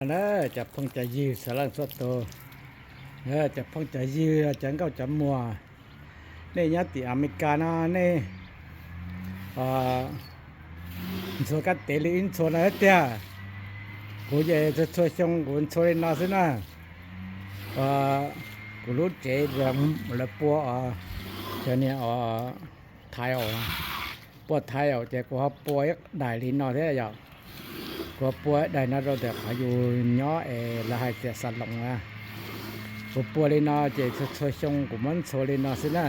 Na, cov phooj cov ywg sawv daws txhua tus, cov phooj cov ywg cov nkauj cov muam, nej nyob tim Amelikas no nej ntxhua kab tev li ib ntxhua no tiag. Kuv ces txhua txhua xyoo kuv ntxhua li no xwb na. Kuv lub tsev lawv pua os, cov niag os, thaiv os, pua thaiv os ces kuv ho pua ib daim li no thiab yom. Kuv ho pua ib daim no rau ntawm qhov yus nyob es lawv hais tias xas loos na. Kuv pua li no ces txhua txhua xyoo kuv muab ntxhua li no xwb na.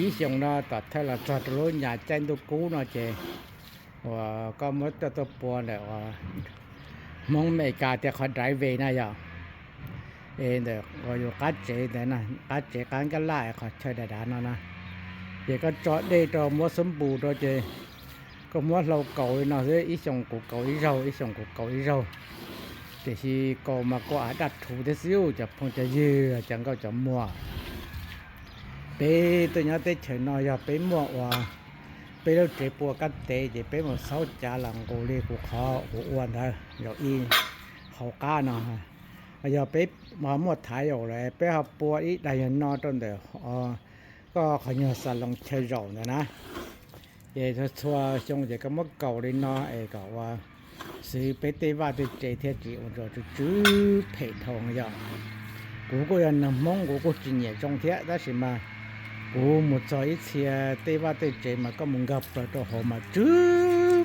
Ib xyoos no tom thawj los txog rau lub nyas caij ntuj kub no ces uas koj muab coj tuaj pua ntawm uas Hmoob Amelikas tias qhov driveway na yom. Es ntawm uas yus qab tsev ntawd na, qab tsev qab nkaj laj qhov chaw dav dav no na, ces koj tso dej rau muab xub npus rau ces koj muab hlau kaus li no xwb, ib xyoos kuv kaus ib zaug, ib xyoos kuv kaus ib zaug. Tiam sis kaus mas kuj av daj rhuv thiab xwb cov phooj cov ywg cov nkauj cov muam. Peb tuaj nyob teb chaws no yog peb muaj uas peb lub tsev pua kab tev ces peb mus xaub cav los nqus li kuv qhov kuv ua ntawd zaum ib hauv qab no. Yog peb muaj thaiv os lawm peb ho pua ib daim yog no rau ntawm koj qhov nyuag xas loos chaw zaum ntawd na. Ces txhua xyoo ces koj muab kaus li no es kom uas xwv peb tej vaj tej tsev thiaj tsis ua rau tsw tsw phem dhau yom. Kuv kuj yog neeg Hmoob kuv kuj tsis nyiam zoo thiab tab sis mas kuv mus txog ib txhia tej vaj tej tsev mas koj mus nkag plaws rau hauv mas tsw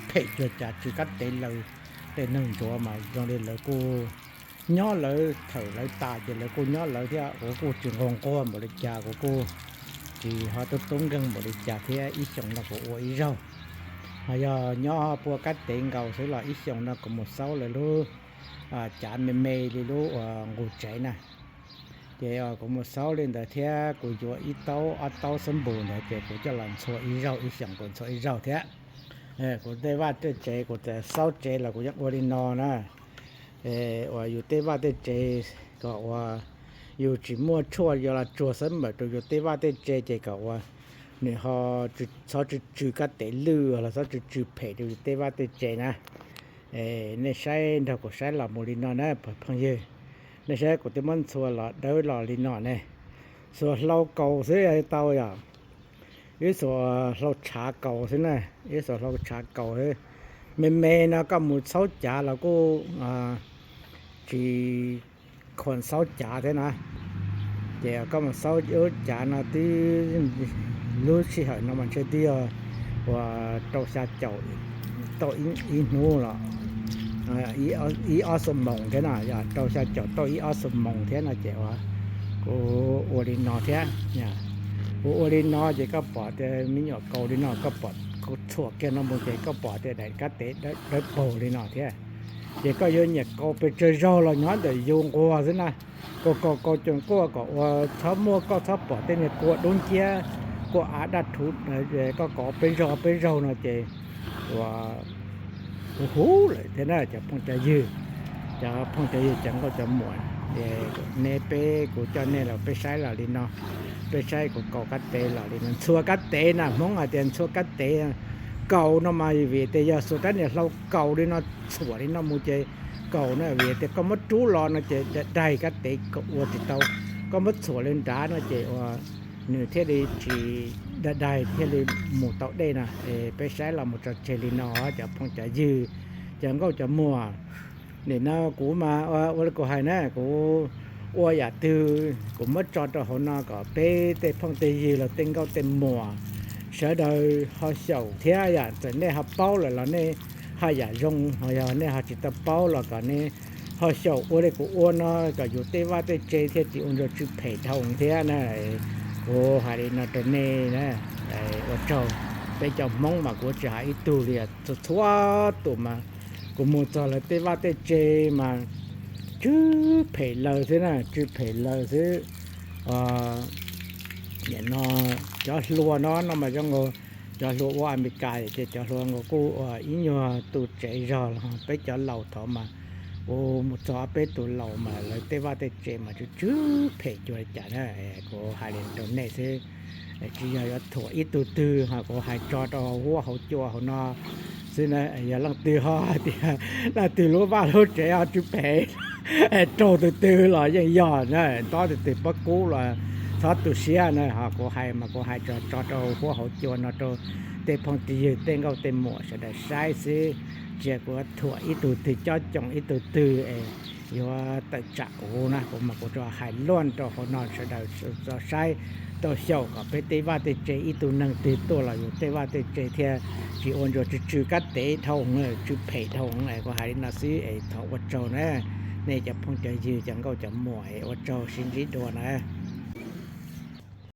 phem cuag cas tsw kab tev laws. Tej neeg ntsuav mas zoo li lawv kuj nyob lawv thawm lawv tas ces lawv kuj nyob lawv thiab kuv kuj tsis nquag nquag npaum li cas kuv kuj tsis ho tub tub nkeeg npaum li cas thiab ib xyoos no kuv ua ib zaug. Ho yog nyob pua kab tev nkaus xwb los ib xyoos no kuv mus xaub lawv lub cav me me li lub uas nqus tsev na. Ces kuv mus xaub li ntawd thiab kuv yuav ib taub ob taub xab npus ntawd ces kuv coj los ntxhua ib zaug, ib xyoos kuv ntxhua ib zaug thiab. Kuv tej vaj tej tsev kuv xaub tsev los kuv yeej ua li no na. Uas yus tej vaj tej tsev kom uas yus tsis muaj tshuaj yuav los tsuag xab npawm rau yus tej vaj tej tsev ces kom uas nws ho txhob tsw tsw kab tev lwj los txhob tsw tsw phem rau yus tej vaj tej tsev na. Nej saib nrog kuv saib los mus li no na phooj ywg. Nej saib kuv twb muab ntxhua los dawb los li no ne. Xuas hlau kaus xwb tau yom. Ib xuas hlau tshav kaus xwb na, ib xuas hlau tshav kaus xwb. Me me no koj mus xaub cav los kuj tsis khuam xaub cav thiab na. Ces koj mus xaub lub cav no twb lub sij hawm no mas ntshe twb yog uas rau xya caum tau ib hnub los ib ob xuab moos thiab no, yog rau xya caum tau ib ob xuab moos thiab no ces uas kuv ua li no thiab. Kuv ua li no ces koj pom tias me nyuam kaus li no koj pom, kuv txhuam kiag no mus ces koj pom tias daim kab tev dawb paug li no thiab. Ces koj yuav nyiam kaus pes tsawg zaug los nyob ntawm yus nquag xwb na. Kaus kaus kaus ces kuj kom ua txhob muaj, koj txhob pom tej niag kua dub nciab, kua av daj rhuv, koj kaus peb zaug peb zaug no ces ua huv huv lawm thiab na cov phooj cov ywg. Cov phooj cov ywg cov nkauj cov muam, nej peb kuv coj nej los peb saib los li no, peb saib kuv kaus kab tev los li no, ntxhua kab tev na, Hmoob hais tias ntxhua kab tev. Kaus no mas vim tias yog xuas rab niag hlau kaus li no txhuam li no mus ces kaus no vim tias koj muab rub los no ces daig kab tev ua tsis tau. Koj muab txhuam li nrad no ces ua nws thiaj li tsis daig daig thiaj li mus tau dej na. Peb saib los mus tso tseg li no cov phooj cov ywg, cov nkauj cov muam. Nim no kuv mas ua li kuv hais na, kuv ua yam twg kuv muab tso rau hauv no kom peb tej phooj tej ywg los tej nkauj tej muam sawv daws ho xyaum thiab yom. Txawm nej ho paub lawm los nej haj yam zoo, ho yog nej ho tsis tau paub los kom nej ho xyaum ua li kuv ua no kom yus tej vaj tej tsev thiaj tsis ua nrog tsw phem dhau thiab na. Kuv hais li no rau nej na, ua tsaug. Peb cov Hmoob mas kuv tsis hais ib tug li, txhua txhua tus mas kuv mus txog lawv tej vaj tej tsev mas tsw phem laws xwb na, tsw phem laws xwb. Nim no cov hluas no no mas zoo nkaus cov hluas ua Amelikas ces cov hluas nkaus kuj ua ib nyuag tu tsev zog los peb cov laus thaum mas kuv mus txog ob peb tus laus mas lawv tej vaj tej tsev mas tsw tsw phem cuag li cas na. Kuv hais li rau nej xwb, tsis yog yuav thuam ib tug twg ho kuv hais tso rau huab hauv cua hauv no xwb na. Yog leej twg ho hais tias leej twg lub vaj lub tsev ho tsw phem, raug tus twg los yeej yog na, ntob tus twg pob kub los txhob tu siab na. Ho kuv hais mas kuv hais tso tso rau huab hauv cua no rau tej phooj tej ywg tej nkauj tej muam sawv daws saib xwb. Tsis yog kuv thuam ib tug twg cob coom ib tug twg es yuav tawm tsam kuv na, kuv mas kuv tsuas hais luaj rau hauv no sawv daws tau saib tau xyaum kom peb tej vaj tej tsev ib tug neeg twg tuaj los yus tej vaj tej tsev thiaj tsis ua ntsuas tsw tsw kab tev dhau, tsw phem dhau. Kuv hais li no xwb es thov ua tsaug na, nej cov phooj cov ywg cov nkauj cov muam es ua tsaug sib ntsib dua na.